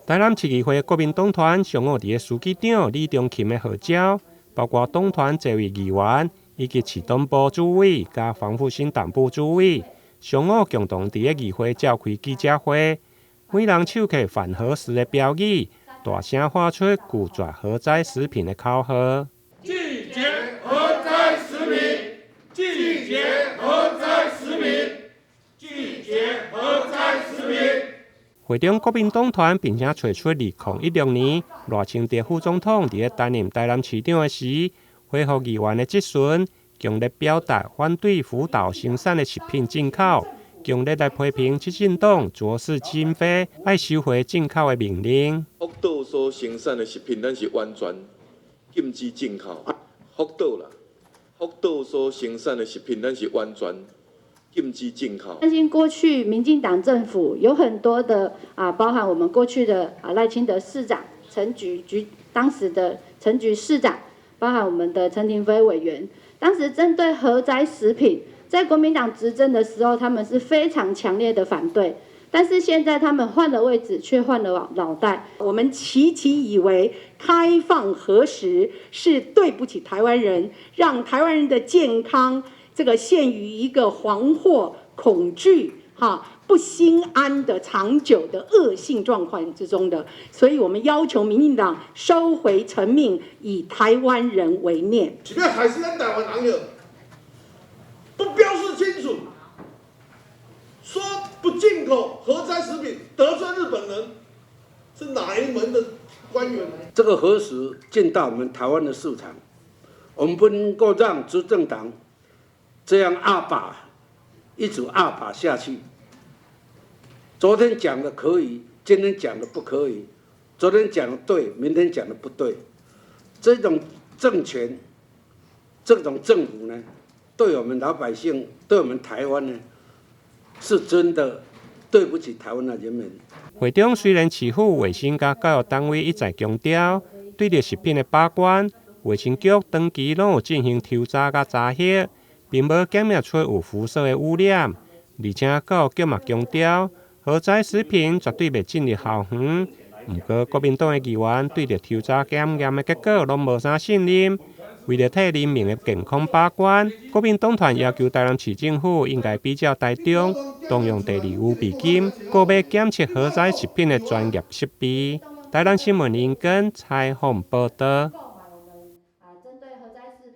台南市議會國民黨團上午佇咧書記長李中琴的號召，包括黨團濟位議員以及市黨部主委佮黃復興黨部主委，上午共同佇咧議會召開記者會，每人手提反核食的標語，大聲喊出拒絕核災食品的口號。拒絕核災食品，拒絕核災食品，拒絕核災食品。會中國民黨團並且提出2016年賴清德副總統佇咧擔任台南市長的時，回覆議員的質詢，強烈表達反對福島生產的食品進口，強烈來批評執政黨坐視經費愛收回進口的命令。福島所生產的食品，咱是完全禁止進口。福島啦，福島所生產的食品，咱是完全禁止進口。擔心過去民進黨政府有很多的啊，包含我們過去的啊賴清德市長、陳菊局當時的陳菊市長，包含我們的陳亭妃委員，當時針對核災食品，在國民黨執政的時候，他們是非常強烈的反對。但是現在他們換了位置，卻換了腦袋。我們齊齊以為開放核食是對不起台灣人，讓台灣人的健康這個陷於一個惶惑、恐懼、哈不心安的長久的惡性狀況之中的，所以我們要求民進黨收回成命，以台灣人為念。是欲害死咱台灣人喲，不標示清楚，說不進口核災食品，得罪日本人，是哪一門的官員？這個核食進到我們台灣的市場，我們不能夠讓執政黨這樣鴨霸，一直鴨霸下去。昨天講的可以，今天講的不可以；昨天講的對，明天講的不對。這種政權，這種政府呢，對我們老百姓，對我們台灣呢，是真的對不起台灣的人民。會中雖然市府衛生佮教育單位一再強調，對著食品的把關，衛生局長期攏有進行抽查佮查核，並無檢驗出有輻射的污染。而且教育局嘛強調，核災食品絕對袂進入校園。毋過國民黨的議員對著抽查檢驗的結果攏無啥信任。為著替人民的健康把關，國民黨團要求台南市政府應該比照台中，動用第二預備金，購買檢測核災食品的專業設備。台南新聞林根採訪報導。